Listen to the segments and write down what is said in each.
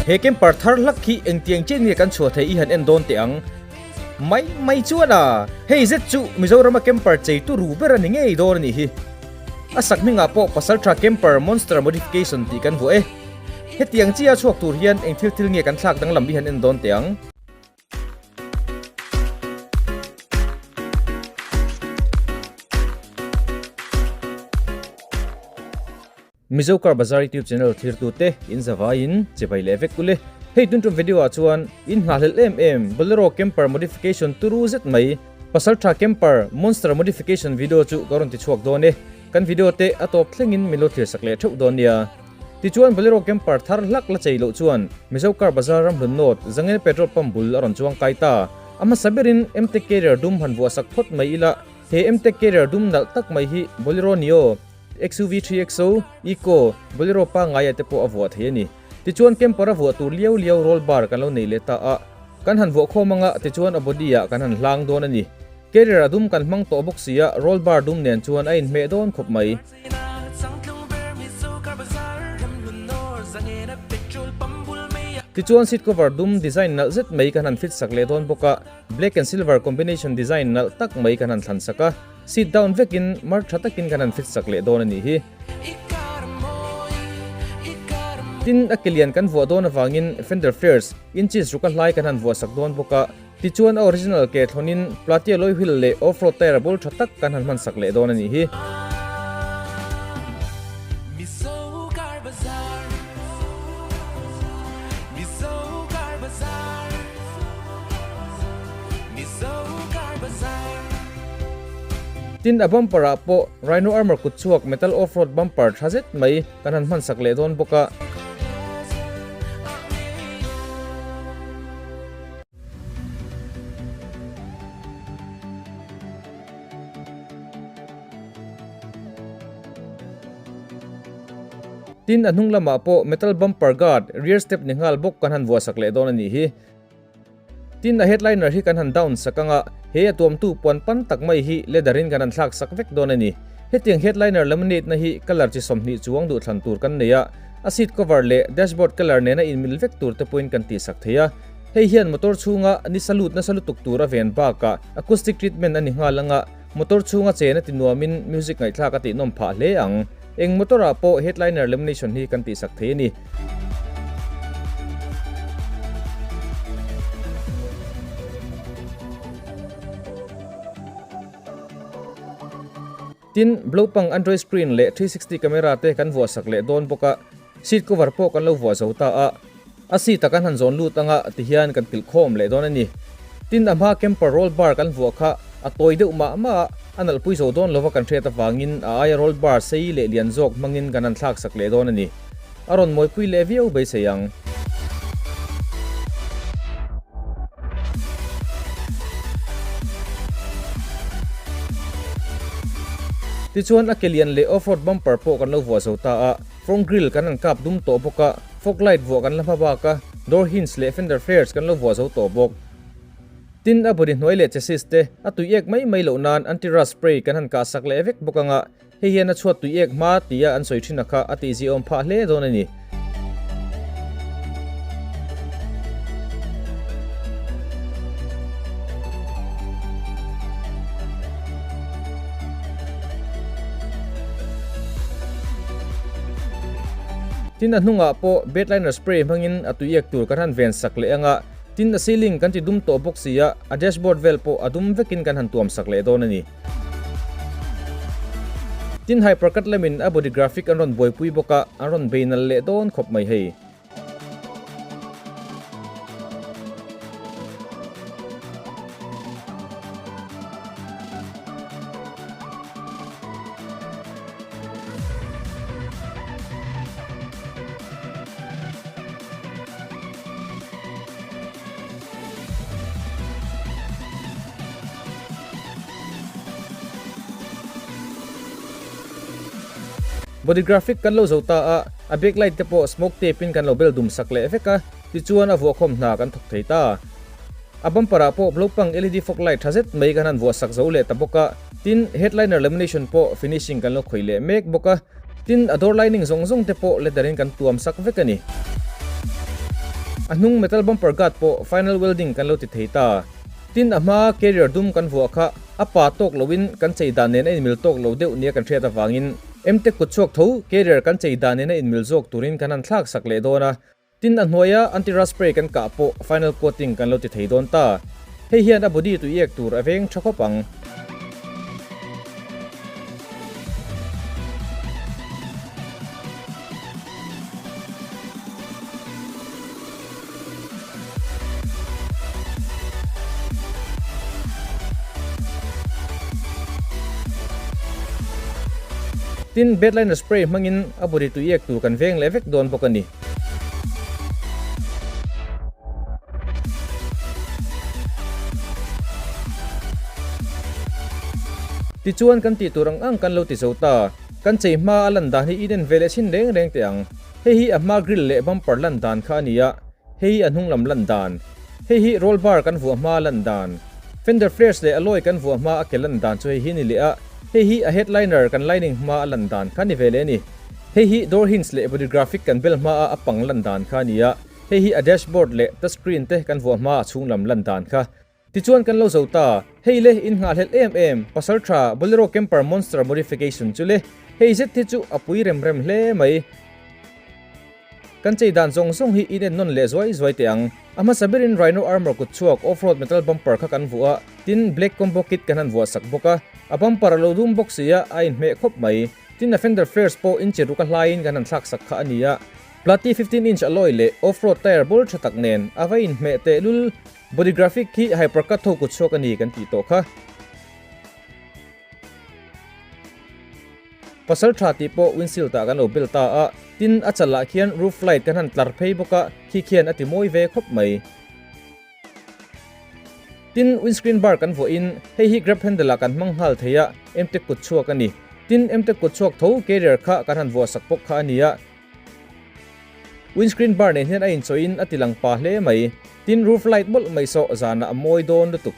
He camper thar hlak hi engtiang chiah nge kan chhuah theih i han en dawn teh ang. Mai mai chuan a, hei zet chu Mizorama camper chei tu ru ber a ni ngei dawn a nih hi. A sak hmingah pawh Pasaltha Camper Monster Modification tih kan vuah e. Hetiang chiah a chhuak tur hian eng thil thil nge kan thlak danglam i han en dawn teh ang. Mizo Car Bazaar YouTube channel thirtute in zavaiin chibai leh vek ule. Hei tun tum video ah chuan in nghahhlelh em em Bolero Camper modification turu zet mai Pasaltha Camper Monster modification video chu ka rawn ti chhuak dawn e. Kan video te a tawp thlengin min lo thlir sak leh theuh dawn nia. Tichuan Bolero Camper thar hlak la chei loh chuan Mizo Car Bazaar ramhlun North Zangel Petrol Pump bul a rawn chuang kai ta. A hmasa berin MT Carrier dum han vuah sak phawt mai ila he MT Carrier dum nalh tak mai hi Bolero Neo XUV 3XO, Eco, Bolero pangngaia te pawh a vuah thei a ni. Tichuan camper a vuah tur liau liau roll bar kan lo nei leh ta a, kan han vuah khawm anga tichuan a body ah kan han hlang dawn a ni. Carrier a dum kan hmang tawh bawk si a, roll bar dum nen chuan a inhmeh dawn khawp mai. Tichuan seat cover dum design nalh zet mai kan han fit sak leh dawn bawk a, black and silver combination design nalh tak mai kan han thlan sak a. Sit down vekin mar tha takin kan han fit sak leh dawn a nih hi. Tin, a ke lian kan vuah dawn avangin fender flares, inches ruka hlai kan han vuah sak dawn bawk a. Tichuan a original ke thlawnin platy alloy wheel leh off-road tyre bul tha tak kan han hman sak leh dawn a nih hi. Tin, a bumper ah pawh Rhino Armor kut chhuak metal off-road bumper tha zet mai kan han hman sak leh dawn bawk a. Tin, a hnung lamah pawh metal bumper guard, rear step ni nghal bawk kan han vuah sak leh dawn a nih hi. Tin, a headliner hi kan han down sak anga, he a tuamtu puan pan tak mai hi leather in kan han thlak sak vek dawn a ni. Hetiang headliner laminate na hi colour chi 20 chuang duhthlan tur kan nei a, a seat cover leh dashboard colour nena inmil vek tur te pawhin kan tih sak thei a. Hei hian motor chhunga ni salut nasa lutuk tur a ven bakah acoustic treatment a ni nghal anga, motor chhunga chen a ti nuamin music ngaihthlak a tihnawm phah hle ang. Eng motor ah pawh headliner lamination hi kan tihsak thei a ni. Tin, Blopang Android screen leh 360 camera te kan vuah sak leh dawn bawk a, seat cover pawh kan lo vuah zo ta a. A seat a kan han zawn lut anga tihian kan kilh khawm leh dawn a ni. Tin, a hma camper roll bar kan vuah kha a tawi deuh mah mah a, a nalhpui zo dawn lova kan hriat avangin a aia roll bar sei leh lian zawk hmangin kan han thlak sak leh dawn a ni. A rawn mawipui leh viau beisei ang. Tichuan a ke lian leh off-road bumper pawh kan lo vuah zo ta a, front grille kan han kap dum tawh bawk a, fog light vuah kan la hma bak a, door hinge leh fender flares kan lo vuah zo tawh bawk. Tin, a body hnuai leh chassis te a tui ek mai mai loh nan anti-rust spray kan han kah sak leh vek bawk anga, Hei hian a chhuat tui ek hma tia an sawi thin a kha a tihziawm phah hle dawn a ni. Tin a hnungah pawh bed liner spray hmangin a tui ek tur kan han ven sak leh anga, tin a ceiling kan ti dum tawh bawk si a, a dashboard vel pawh a dum vekin kan han tuam sak leh dawn a ni. Tin Hypercut lamin a body graphic an rawn buaipui bawk a, an rawn bei nal leh dawn khawp mai hei. Body graphic kan lo zo ta a, a back light te pawh smoke tape in kan lo bel dum sak leh vek a, tichuan a vuahkhawm hna kan thawk thei ta. A bumper ah pawh blopang LED fog light tha zet mai kan han vuah sak zo leh ta bawk a, tin headliner lamination pawh finishing kan lo khawih leh mek bawk a, tin a door lining zawng zawng te pawh leather in kan tuam sak vek a ni. A hnung metal bumper guard pawh final welding kan lo ti thei ta. Tin, a hma carrier dum kan vuah kha a pa tawk loin kan chei dan nen a inmil tawk lo deuh nia kan hriat avangin Emtek kut chhuak tho carrier kan chei dan nen a inmil zawk turin kan han thlak sak leh dawn a. Tin, a hnuaia anti-rust spray kan kah pawh final coating kan lo ti thei dawn ta. Hei hian a body tui ek tur a veng tha khawp ang. Tin, bedliner spray hmangin a body tui ek tur kan veng leh vek dawn bawk a ni. Tichuan kan tih tur ang ang kan lo ti zo ta. Kan chei hma a lan dan hi i den ve leh chhin reng reng teh ang. Hei hi a hma grill leh bumper lan dan kha a ni a, hei hi a hnung lam lan dan. Hei hi roll bar kan vuah hma a lan dan. Fender flares leh alloy kan vuah hma a ke lan dan chu hei hi a ni leh a, hei hi a headliner kan lining hma a lan dan kha a ni ve leh a ni. Hei hi door hinge leh body graphic kan bel hmaa a pang lan dan kha a ni a, hei hi a dashboard leh touch screen te kan vuah hmaa a chhung lam lan dan kha. Tichuan kan lo zo ta, hei le in nghahhlelh em em, pasal tha Bolero Camper Monster Modification chu le, hei zet hi chu a pui rem rem hle mai. Kan chei dan zawng zawng hi in en nawn leh zuai zuai teh ang. A hmasa berin Rhino Armour kut chhuak off-road metal bumper kha kan vuah a, tin black combo kit kan han vuah sak bawk a, a bumper a lo dum bawk si a, a inhmeh khawp mai. Tin a fender flares pawh inch ruk a hlaiin kan han thlak sak kha a ni a, Plati 15 inch alloy leh off-road tyre bul tha tak nen a va inhmeh teh lul. Body graphic khi hypercut tho kut chhuak a ni kan tih tawh kha. Pasal tha tih pawh windshield ah kan lo bel ta a, tin a chal ah khian roof light kan han tlar phei bawk a, khi khian a ti mawi ve khawp mai. Tin, windscreen bar kan vuahin hei hi grab handle ah kan hmang nghal thei a, Mtech kut chhuak a ni. Tin, Mtech kut chhuak tho carrier kha kan han vuah sak bawk kha a ni a. Windscreen bar nen hian a inchawhin a ti lang pa hle mai. Tin, roof light mawlh mai saw zanah a mawi dawn lutuk.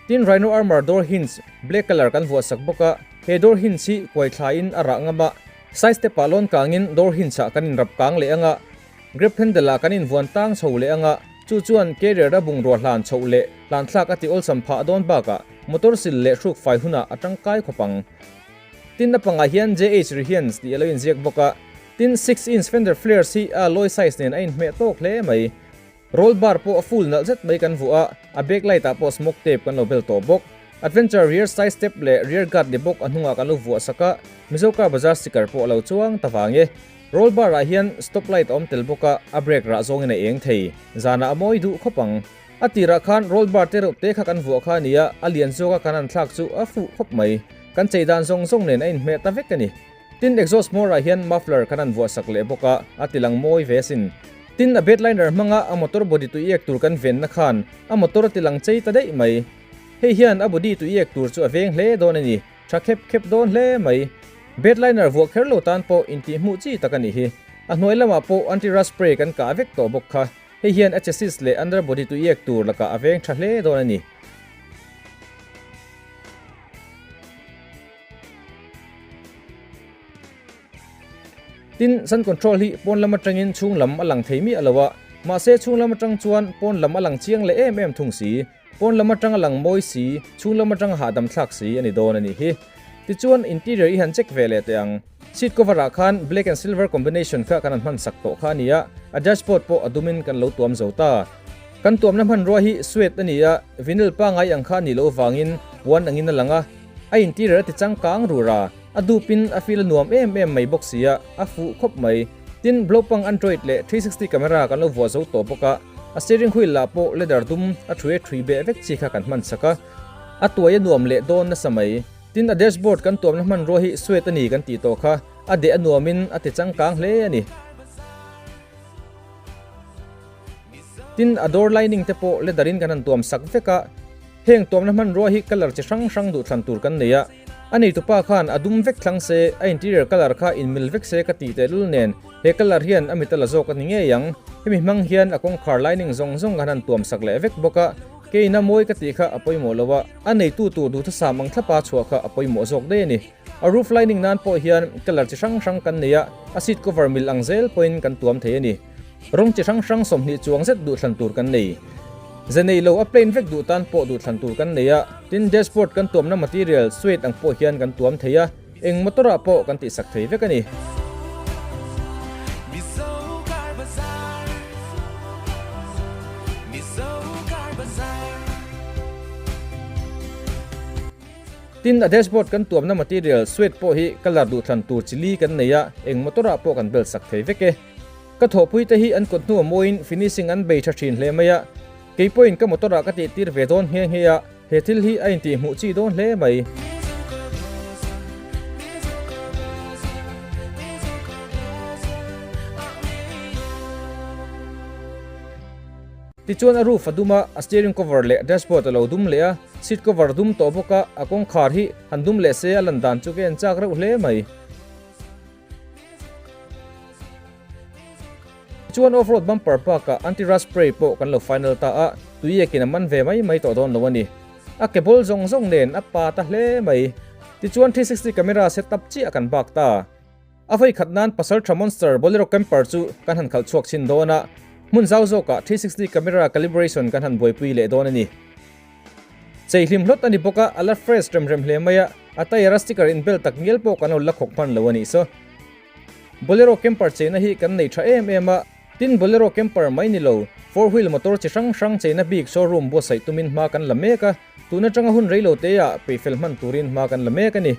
Tin, Rhino Armour door hinge black colour kan vuah sak bawk a, he door hinge hi kuai thlaiin a rah ngam a, side step ah lawn kangin door hinge ah kan inrap kang leh ang a, grab handle ah kan invuan tang chho leh ang a, chu chuan carrier a bungrua hlan chhoh leh hlan thlak a ti awlsam phah dawn bakah motor sil leh hruk fai hunah a tangkai khawp ang. Tin, a pangah hian JH Rehians tih a lo inziak bawk a, tin 6 inch fender flares hi a alloy size nen a inhmeh tawk hle mai. Roll bar pawh a full nalh zet mai kan vuah a, a back light ah pawh smoke tape kan lo bel tawh bawk. Adventure rear side step leh rear guard ni bawk a hnungah kan lo vuah sak a, Mizo car bazar sticker pawh a lo chuang ta vang e. Roll bar ah hian stop light a awm tel bawk a, a brake rah zawngin a eng thei. Zanah a mawi duh khawp ang. A tirah khan roll bar te reuh te kha kan vuah kha a nia, a lian zawka kan han thlak chu a fuh khawp mai. Kan chei dan zawng zawng nen a inhmeh ta vek a ni. Tin, exhaust hmawr ah hian muffler kan han vuah sak leh bawk a, a ti lang mawi ve asin. Tin, a bed liner hmanga a motor body tui ek tur kan venna khan a motor a ti lang chei ta daih mai. Hei hian a body tui ek tur chu a veng hle dawn a ni, tha khep khep dawn hle mai. Bed liner vuah kher lo tan pawh intih hmuh chi tak a nih hi. A hnuai lamah pawh anti-rust spray kan kah vek tawh bawk kha. Hei hian a chassis leh underbody tui ek tur lakah a veng tha hle dawn a ni. Tin, sun control hi pawn lam atangin chhung lam a lang thei miah lo a, mahse chhung lam atang chuan pawn lam a lang chiang leh em em thung si. Pawn lam atang a lang mawi si, chhung lam atang a hahdam thlak si a ni dawn a nih hi. Tichuan, interior i han check ve leh teh ang. Seat cover ah khan black and silver combination kha kan han hman sak tawh kha a ni a, a dashboard pawh a dumin kan lo tuam zo ta. Kan tuamna hmanrua hi suede a ni a, vinyl pangai ang kha a nih loh vangin puan angin a lang a, a interior a ti changkang rur a, a dupin a feel a nuam em em mai bawk si a, a fuh khawp mai. Tin, Blopang Android leh 360 camera kan lo vuah zo tawh bawk a, a steering wheel lah pawh leather dum a thui a thui beh vek chi kha kan hman sak a, a tuai a nuam leh dawn nasa mai. Tin, a dashboard kan tuamna hmanrua hi suede a ni kan tih tawh kha, a deh a nuamin a ti changkang hle a ni. Tin, a door lining te pawh leather in kan han tuam sak vek a, heng tuamna hmanrua hi colour chi hrang hrang duhthlan tur kan nei a, a neitupa khan a dum vek thlang se, a interior colour kha inmil vek se ka tih tehlul nen he colour hian a mit a la zawk a ni ngei ang. Hemi hmang hian a kawngkhar lining zawng zawng kan han tuam sak leh vek bawk a. Keina mawi ka tih kha a pawimawh lo a, a neitu tur duhthusam ang thlapa chhuah kha a pawimawh zawk daih a ni. A roof lining nan pawh hian colour chi hrang hrang kan nei a, a seat cover mil ang zel pawhin kan tuam thei a ni. Rawng chi hrang hrang 20 chuang zet duhthlan tur kan nei. Ze nei lo a plain vek duh tan pawh duhthlan tur kan nei a, tin dashboard kan tuamna material suede ang pawh hian kan tuam thei a, eng motor ah pawh kan tihsak thei vek a ni. Tin, a dashboard kan tuamna material suede pawh hi colour duhthlan tur chi li kan nei a, eng motor ah pawh kan bel sak thei vek e. Ka thawhpui te hi an kut hnu a mawiin finishing an bei tha thin hle mai a, kei pawhin ka motor ah ka tih tir ve dawn nghe nghe a, he thil hi a intih hmuh chi dawn hle mai. Tichuan a roof a dum a, a steering cover leh dashboard a lo dum leh a, seat cover a dum tawh bawk a, a kawngkhar hi han dum leh se a lan dan chu ka en chak reuh hle mai. Tichuan off road bumper bakah anti rust spray pawh kan lo final ta a, tui ekin a man ve mai mai tawh dawn lo a ni. A ke ball zawng zawng nen a pa ta hle mai. Tichuan 360 camera set up chiah kan bak ta. A vei khat nan Pasaltha Monster Bolero Camper chu kan han khalh chhuak chhin dawn a, hmun zau zawkah 360 camera calibration kan han buaipui leh dawn a ni. Chei hlim hlawt a ni bawk a, a la fresh rem rem hle mai a, a tyre a sticker inbel tak ngial pawh kan lo la khawk hman lo a nih saw. Bolero Camper cheina hi kan nei tha em em a, tin Bolero Camper mai ni lo, four wheel motor chi hrang hrang cheina bik showroom buatsaih tumin hma kan la mek a, tun atanga hun reilo teah peihfel hman turin hma kan la mek a ni.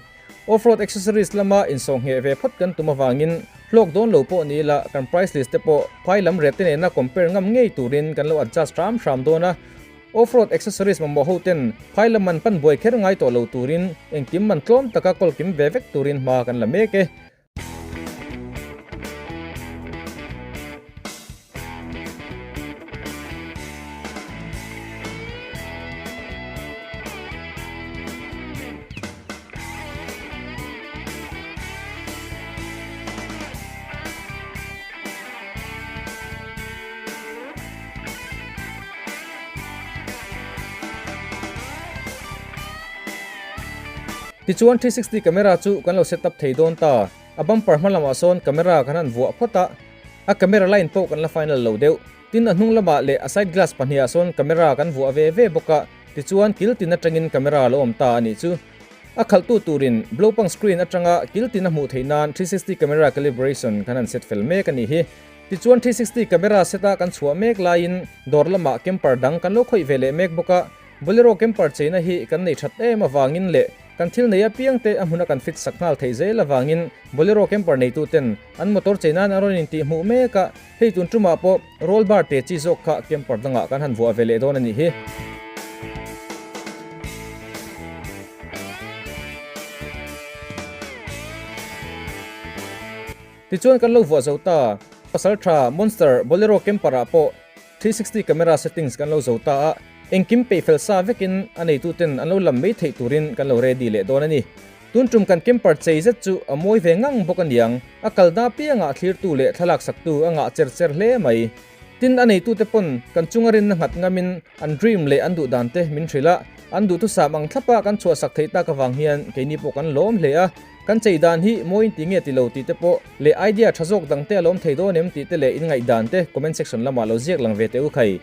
Off-road accessories lama insawhngheh ve phawt kan tum avangin hlawk dawn lo pawh ni ila kan price list te pawh phai lam rate te nena compare ngam ngei turin kan lo adjust hram hram dawn a. Off-road accessories mamawh ho ten phai lam man pan buai kher ngai tawh lo turin engkim man tlawm taka kawl kim ve vek turin hma kan la mek e. Tichuan 360 camera chu kan lo set up thei dawn ta. A bumper hma lamah sawn camera kan han vuah phawt a, a camera line pawh kan la final lo deuh. Tin a hnung lamah leh a side glass pahniha sawn camera kan vuah ve ve bawk a, tichuan kil tin atangin camera a lo awm ta a nih chu. A khalhtu turin blopang screen atanga kil tin a hmuh theih nan 360 camera calibration kan han set fel mek a nih hi. Tichuan 360 camera set a kan chhuah mek laiin dawr lamah camper dang kan lo khawih ve leh mek bawk a, Bolero camper cheina hi kan nei that em avangin leh kan thil nei apiang te a hmuna kan fit sak nghal theih zel avangin Bolero camper neitu ten an motor chei nan an rawn intih hmuh mek a, hei tun tumah pawh roll bar te chi zawk kha camper dangah kan han vuah ve leh dawn a nih hi. Tichuan kan lo vuah zo ta, pasal tha Monster Bolero Camper ah pawh 360 camera settings kan lo zo ta a, engkim peih fel sa vekin a neitu ten an lo lam mai theih turin kan lo ready leh dawn a ni. Tun tum kan camper chei zet chu a mawi ve ngang bawk aniang, a kalna apiangah thlirtu leh thlalak saktu a ngah cher cher hle mai. Tin, a neitute pawn kan chunga rinna nghat ngamin an dream leh an duh dan te min hrilh a, an duhthusam ang thlapa kan chhuahsak theih tak avang hian keini pawh kan lawm hle a. Kan chei dan hi mawiin ti nge ti lo tih te pawh leh idea tha zawk dang te a lawm thei dawn em tih te leh inngaih dan te comment section lamah lo ziak lang ve teh u khai.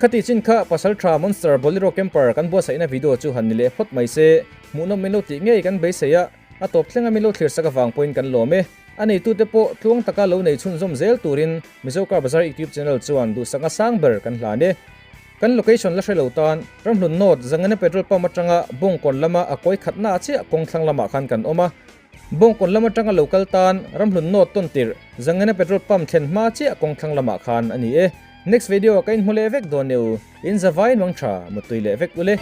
Khati chin kha Pasal Tha Monster Bolero Camper kan buatsaihna video chu han ni leh phawt mai se, hmuhnawm min lo tih ngei kan beisei a, a tawp thlenga min lo thlirsak avang pawhin kan lawm e. A neitute pawh tluang taka lo nei chhunzawm zel turin Mizo Car Bazar YouTube channel chuan duhsakna sang ber kan hlan e. Kan location la hre lo tan Ramhlun North Zangana Petrol Pump atanga Bawngkawn lama a kawi khatna ah chiah kawng thlang lamah khan kan awm a. Bawngkawn lam atanga lo kal tan Ramhlun North tawn tirh Zangana Petrol Pump thlen hma chiah kawng thlang lamah khan a ni e. Next video ah ka inhmu leh vek dawn e u. In zavai nuang tha mutui leh vek ule.